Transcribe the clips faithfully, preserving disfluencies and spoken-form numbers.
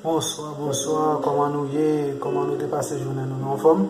Bonswa, bonswa, kòman nou ye? Kòman nou te pase jounen nou? Nou anfòm?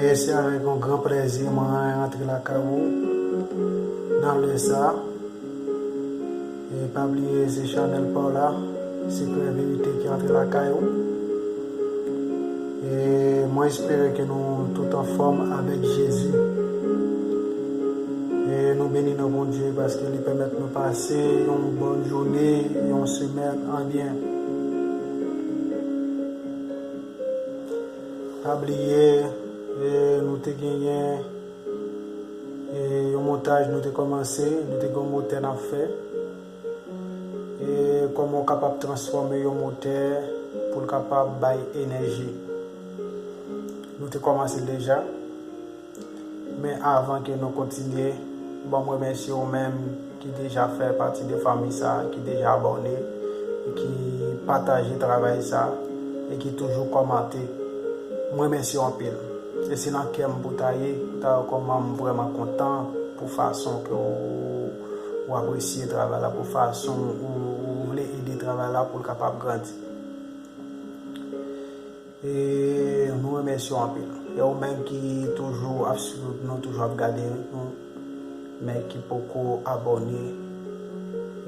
E se avèk yon gran plèzi mwen rantre lakay ou nan lè sa. E pa bliye, se chanèl pa w la, Sekrè Verite ki antre lakay ou. E mwen espere ke nou tout anfòm avèk Jezi. E nou beni nan Bondye paske li pèmèt nou pase yon bòn jounen, yon semèn an byen. Pa bliye, e nou te genyen, e yon montaj nou te kòmanse, nou te gen yon motè n ap fè. E kòman w kapab transfòme yon motè pou l kapab bay enèji. Nou te kòmanse l deja. Men avan ke nou kontinye, ban m remèsye w menm ki deja fè pati de fanmi sa, ki deja abòne, e ki pataje travay sa, e ki toujou kòmante. M remèsye w anpil. E se nan kè m pou ta ye, pou ta wè kòman m vrèman kontan pou fason ke w, w apresye travay la, pou fason ou, ou vle ede travay la pou l kapab grandi. E nou remèsye w anpil. E ou menm ki toujou ap swiv nou, toujou ap gade nou, men ki poko abòne,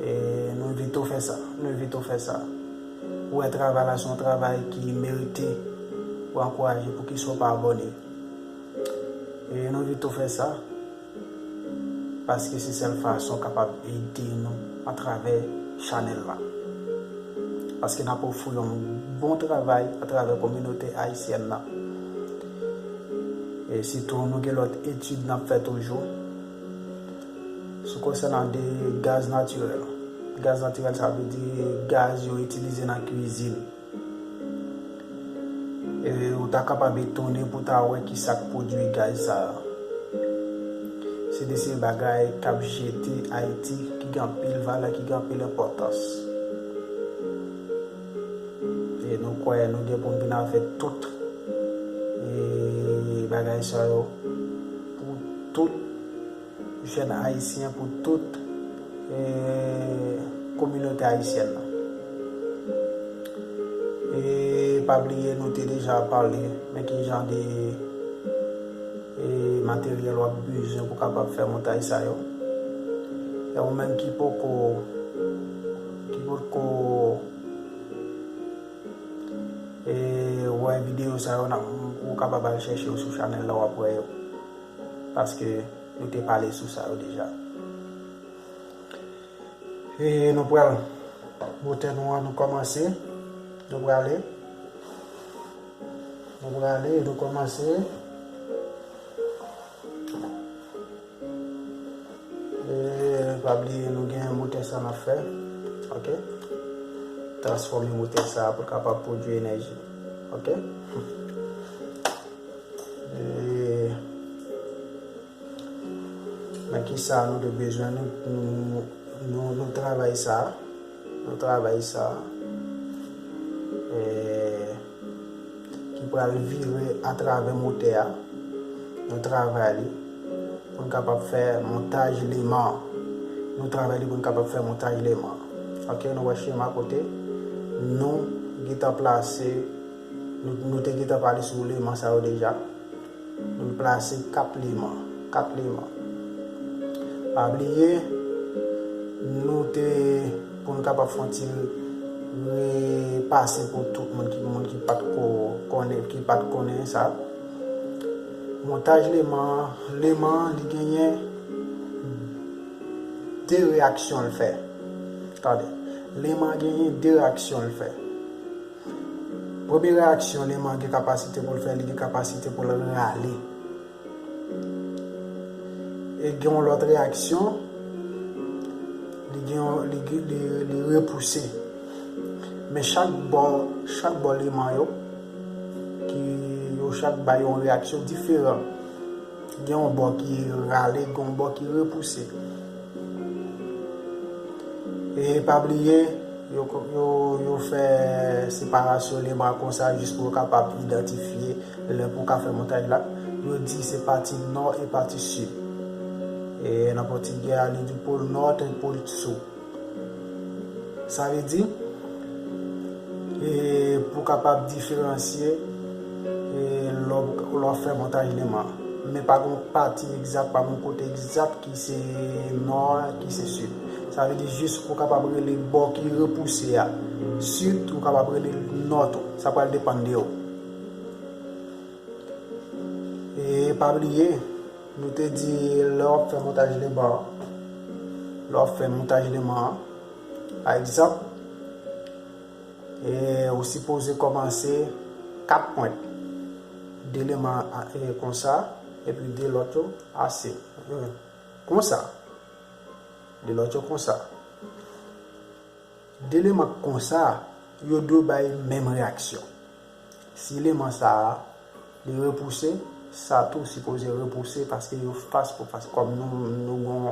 e nou envite w fè sa. Nou envite w fè sa. Ou wè travay la se yon travay ki merite ou ankouraje, poukisa w pa abòne? E nou envite w fè sa. Paske se sèl fason w kapab ede nou atravè chanèl la. Paske n ap ofri yon bon travay atravè kominote ayisyèn nan. E sitou, nou gen lòt etid n ap fè toujou sou konsènan de gaz natirèl. Gaz natirèl, sa vle di gaz yo itilize nan kwizin. E ou ta kapab etone pou ta wè ki sa k pwodui gaz sa a. Se de seri bagay k ap jete Ayiti, ki gen anpil valè, ki gen anpil enpòtans. E nou kwè nou gen pou n vin avèk tout, e, bagay sa yo pou tout jèn ayisyen, pou tout, e, kominote ayisyèn nan. E pa bliye, nou te deja pale, men ki jan de, e, materyèl w ap bezwen pou kapab fè montaj sa yo. E ou menm ki poko, ki poko, e, wè videyo sa yo, n ap, ou kapab al chèche yo sou chanèl la, w ap wè yo. Paske nou te pale sou sa yo deja. E nou pral, motè nou an, nou kòmanse. Nou prale. Nou prale, nou kòmanse. E pa bliye, nou gen motè sa n ap fè. Ok? Transfòme motè sa pou l kapab pwodui enèji. Ok? E men ki sa nou te bezwen, nou, nou, nou, nou travay sa, nou travay sa, e, ki pral vire atravè motè a, nou travay li pou n kapab fè montaj leman. Nou travay li pou n kapab fè montaj leman. Ok, nou wè chema kote nou gentan plase, nou, nou te gentan pale sou leman sa yo deja. Nou plase kat leman. Kat leman. Pa bliye, nou te, pou n kapab fè yon ti repase pou tout moun ki, moun ki pa t ko konnen, ki pa t konnen sa. Montaj leman an, leman an, li genyen de reyaksyon l fè. Tande, leman an genyen de reyaksyon l fè. Premye reyaksyon leman an gen kapasite pou l fè, li gen kapasite pou l rale. E gen yon lòt reyaksyon, li gen yon, li, li, li, li repouse. Men chak bò, chak bò leman yo, ki yo chak bay yon reyaksyon diferan. Gen yon bò ki rale, gen yon bò ki repouse. E pa bliye, yo, yo, yo fè separasyon leman konsa jis pou yo kapab idantifye lè pou w ka fè montaj la. Yo di se pati nò e pati sid. E nan pòtigè a, li di pôl nò e pôl sid. Sa vle di, e pou w kapab diferansye, e lè w, lè w ap fè montaj leman. Men pa gen yon pati egzak, pa gen yon kote egzak ki se nò a, ki se sid. Sa vle di jis ou kapab rele bò ki repouse a sid, ou kapab rele l nò tou. Sa pral depann de ou. E pa bliye, nou te di lè w ap fè montaj leman, lè w ap fè montaj leman an, pa egzanp, e ou sipoze kòmanse kat pwent. De leman a, e, konsa, epi de lòt yo ase. E, konsa. De lòt yo konsa. De leman konsa, yo dwe bay menm reyaksyon. Si leman sa a, li repouse, sa tou sipoze repouse paske yo fas pou fas. Kòm nou, nou gon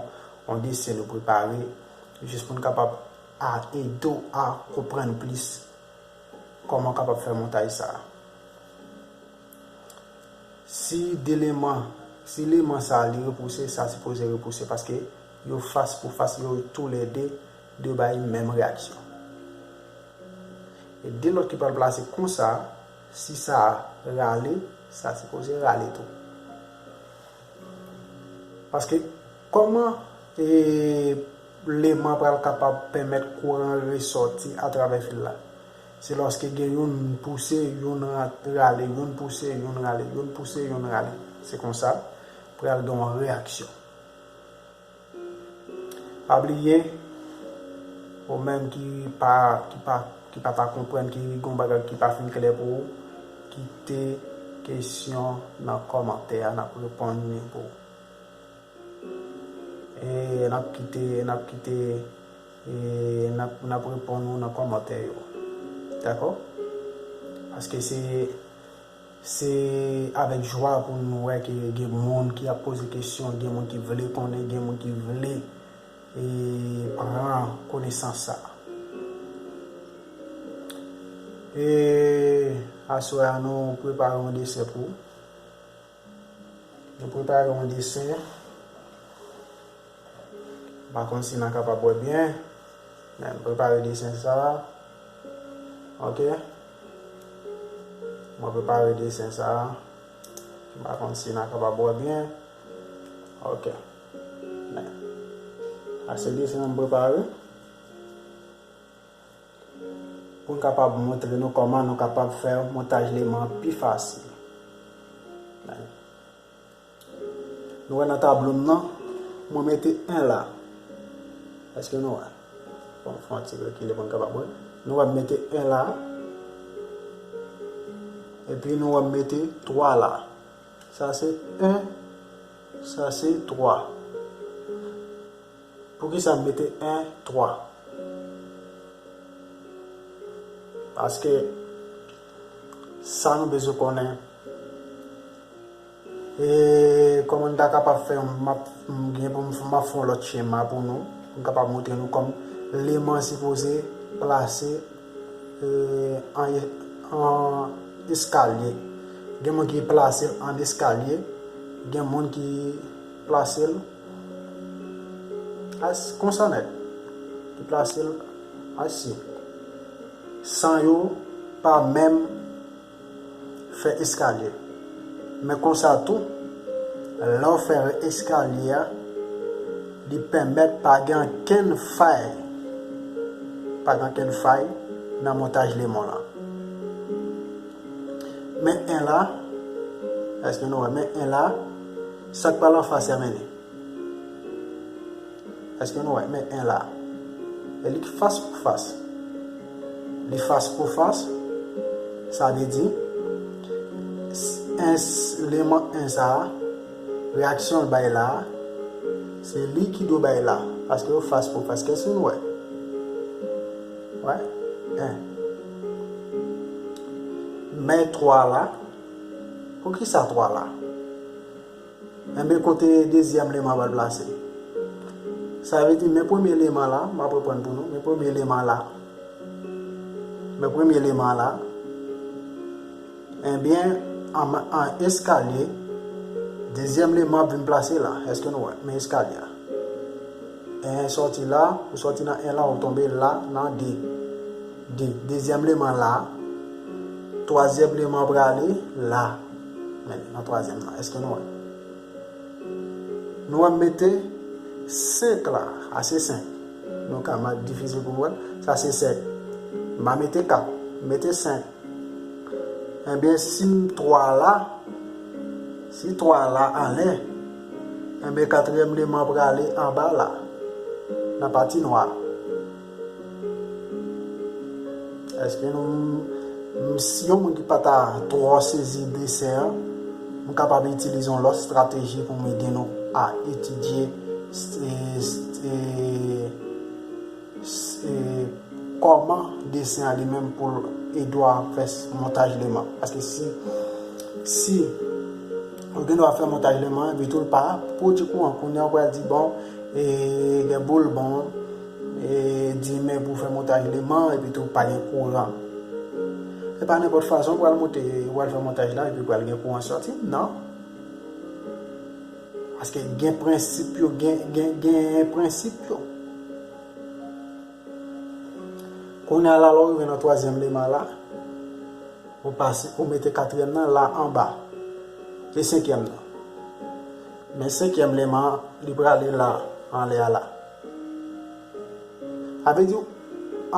yon desen nou prepare, jis pou n kapab a, ede w a konprann plis kòman w kapab fè montaj sa a. Si de leman, si leman sa a li repouse, sa sipoze repouse paske yo fas pou fas, yo toulède dwe bay menm reyaksyon. E de lòt ki pral plase konsa, si sa a rale, sa sipoze rale tou. Paske kòman, e, leman pral kapab pèmèt kouran resòti atravè fil la? Se lòske gen youn pouse, youn ra-, rale, youn pouse, youn rale, youn pouse, youn rale. Se konsa, pral gen yon reyaksyon. Pa bliye, ou menm ki pa, ki pa, ki pa ta konprann, ki gen yon bagay ki pa fin klè pou ou, kite kesyon nan kòmantè a, n ap reponn li pou ou. E n ap kite, n ap kite, e n ap, n ap reponn ou nan kòmantè yo. Dakò? Paske se, se avèk jwa pou nou wè ke gen moun ki ap poze kesyon, gen moun ki vle konnen, gen moun ki vle, e, pran konesans sa. E aswè a, nou prepare yon desen pou ou. Nou prepare yon desen. M pa konn si n a kapab wè byen, men m prepare desen sa a. Ok. Mwen prepare desen sa a. M pa konn si n a kapab wè byen. Ok. Men, sa se desen an m prepare. Pou n kapab montre nou kòman nou kapab fè montaj leman pi fasil. Nou wè nan tablo m nan, mwen mete en la. Èske nou wè? Bon, fè yon ti rekile pou n kapab wè. Nou wè m mete en la. Epi nou wè m mete twa la. Sa se en, sa se twa. Poukisa m mete en, twa? Paske sa nou bezwen konnen, e kòman n ta kapab fè, m ap, m gen pou m, m ap fè yon lòt chema pou nou, pou m kapab montre nou kòm leman sipoze plase, e, an, an eskalye. Gen moun ki plase l an eskalye, gen moun ki plase l as, konsa nèt. Ki plase l asye. San yo pa menm fè eskalye. Men konsa tou, lè w fè eskalye a, li pèmèt pa gen ankenn fay. Pa gen ankenn fay nan montaj leman lan. Men en la, Èske nou wè? Men en la, sa k pral anfas li a, men li. Èske nou wè? Men en la. E li fas pou fas. Li fas pou fas. Sa vle di, s- en s- leman en sa a, reyaksyon l bay la a, se li ki dwe bay la. Paske yo fas pou fas. Èske nou wè? Wè? En. Men twa la. Poukisa twa la? Enben, kote dezyèm leman pral plase? Sa vle di, men premye leman la, m ap reprann pou nou, men premye leman la, men premye leman la, enben, an, an eskalye, dezyèm leman ap vin plase la. Èske nou wè? Men eskalye a. En sòti la, ou sòti nan en la, ou tonbe la, nan de. De. Dezyèm leman la. Twazyèm leman prale la. Men, nan twazyèm la. Èske nou wè? Nou wè m mete senk la. A se senk. Nou ka ma difisil pou nou wè. Sa se senk. M pa mete kat. M mete senk. Enben, si m twa la, si twa la anlè, enben, katriyèm leman prale anba la, nan pati nwa. Èske nou, m- si yon moun ki pa ta twò sezi desen an, m kapab itilize yon lòt estrateji pou m ede nou a etidye, e, e, e, kòman desen an li menm pou l ede w a fè s- montaj leman. Paske si, si ou gen dwa fè montaj leman, epi tou l pa pwodui kouran, kounye a ou pral di, bon, e, gen boul, bon, e, di men pou fè montaj leman, epi tou pa gen kouran. E pa nenpòt fason ou pral monte, ou pral fè montaj la, epi pral gen kouran sòti, non. Paske gen prensip yo, gen, gen, gen prensip yo. Kounye a la, lè w rive nan twazyèm leman la, ou pase, ou mete katriyèm nan la anba. E senkyèm nan. Men senkyèm leman an, li prale la, anlè a la. Sa vle di,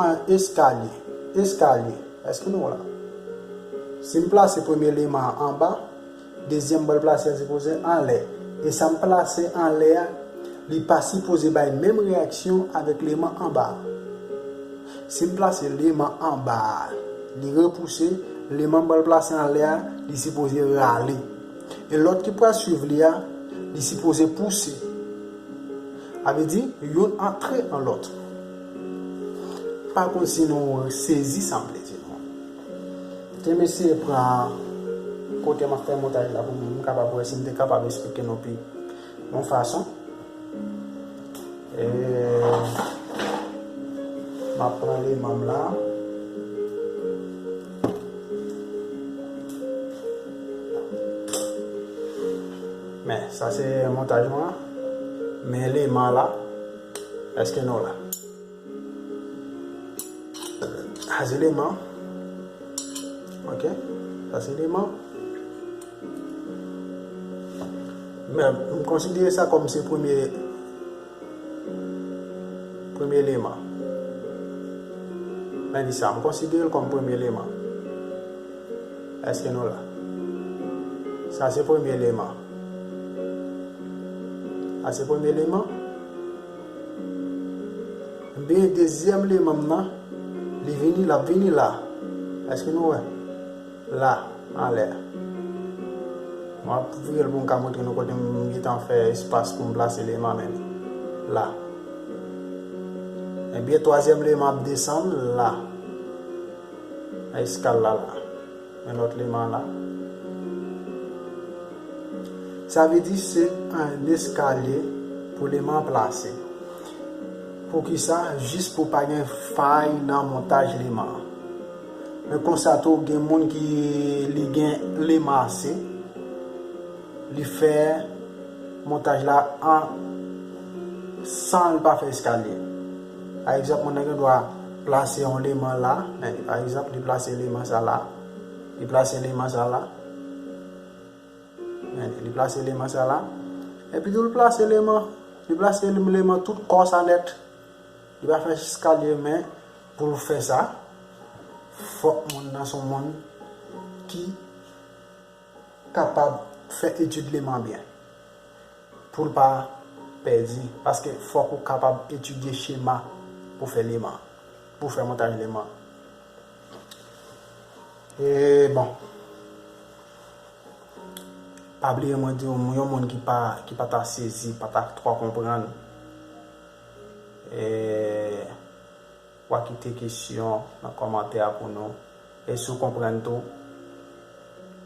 an eskalye, eskalye. Èske nou wè la? Si m plase premye leman an anba, dezyèm m pral plase a sipoze anlè. E sa m plase anlè a, li pa sipoze bay menm reyaksyon avèk leman anba a. Si m plase leman anba a, li repouse, leman m pral plase anlè a, li sipoze rale. E lòt ki pral swiv li a, li sipoze pouse. Sa vle di, youn antre an lòt. Pa konn si nou sezi sa m vle di nou. Te m eseye pran kote m ap fè montaj la pou mwen, m kapab wè si m te kapab eksplike nou pi yon fason. E, m ap pran leman m la. Men, sa se montaj mwen an. Men leman la. Èske nou la? Sa se leman. Ok. Sa se leman. Men, m konsidere sa kòm se premye, premye leman. Men di sa, m konsidere l kòm premye leman. Èske nou la? Sa se premye leman. Sa se premye leman. Ebyen, dezyèm leman m nan, li vini, l ap vini la. Èske nou wè? La, anlè. M ap vire l pou m ka montre nou kote m gentan fè espas pou m plase leman, men la. Ebyen, twazyèm leman ap desann la. Nan eskal la, la. Men lòt leman la. Sa vle di se yon eskalye pou leman plase. Poukisa? Jis pou pa gen fay nan montaj leman. Men konsa tou, gen moun ki li gen leman ase, li fè montaj la an, san li pa fè eskalye. Pa egzanp, moun nan gen dwa plase yon leman la, men pa egzanp, li plase leman sa la, li plase leman sa la, men li plase leman sa la, epi tou li plase leman, li plase leman tout kò sa nèt. Li pa fè eskalye, men pou l fè sa, fòk moun nan se yon moun ki kapab Fè etid leman byen. Pou l pa pèdi. Paske fòk ou kapab etidye chema pou fè leman. Pou fè montaj leman. E bon. Pa bliye mwen di w, yon moun ki pa, ki pa ta sezi, pa ta twò konprann. E, w a kite kesyon nan kòmantè a pou nou. E si w konprann tou,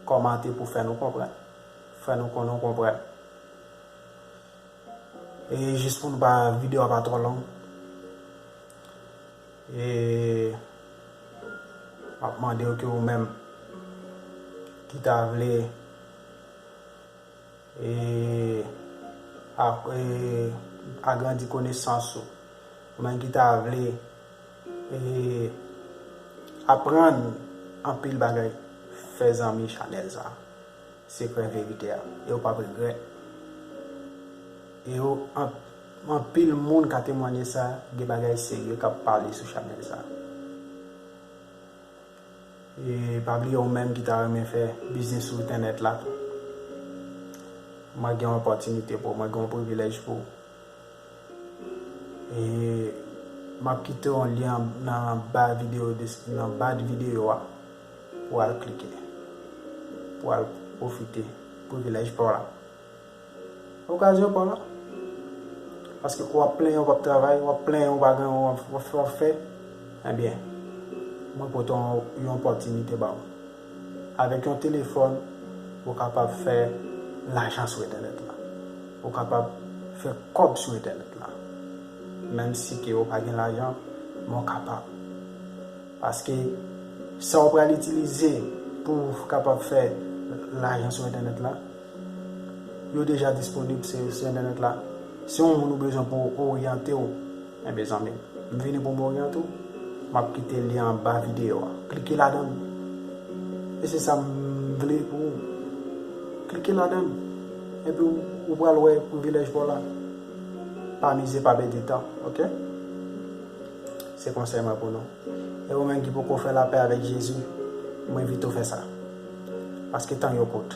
kòmante pou fè nou konprann. Fè nou konnen w konprann. E jis pou nou pa, videyo a pa twò long. E m ap mande w ke ou menm ki ta vle e, a, e, agrandi konesans ou. Ou menm ki ta vle e, aprann anpil bagay, fè zanmi chanèl sa. Sekrè verite a. E ou p ap regrèt. E ou, an, anpil moun ka temwanye sa, gen bagay serye k ap pale sou chanèl sa. E pa bliye ou menm ki ta renmen fè biznis sou entènèt la tou. Mwen gen yon opòtinite pou ou, mwen gen yon privilèj pou ou. E m ap kite yon lyen nan ba videyo, nan ba videyo a pou w al klike, pou w al pwofite privilèj pa w la. Okazyon pa w la. Paske w ap plenyen w p ap travay, w ap plenyen w pa gen, w ap, w ap fè, w ap fè. Ebyen, mwen pote yon, yon opòtinite ba w. Avèk yon telefòn, ou kapab fè lajan sou entènèt la. Ou kapab fè kòb sou entènèt la. Menm si ke ou pa gen lajan, men ou kapab. Paske sa ou pral itilize pou w kapab fè lajan sou entènèt la, yo deja disponib se, se entènèt la. Se yon moun ou bezwen pou oryante w, enben zanmi m, vini pou m oryante w. M ap kite lyen anba videyo a. Klike ladan l. E se sa m vle pou ou. Klike ladan l. Epi ou, ou pral wè privilèj pa w la. Pa mize, pa pèdi tan, oke? Se konsèy mwen pou nou. E ou menm ki poko fè lapè avèk Jezi, mwen envite w fè sa. Paske tan yo kout.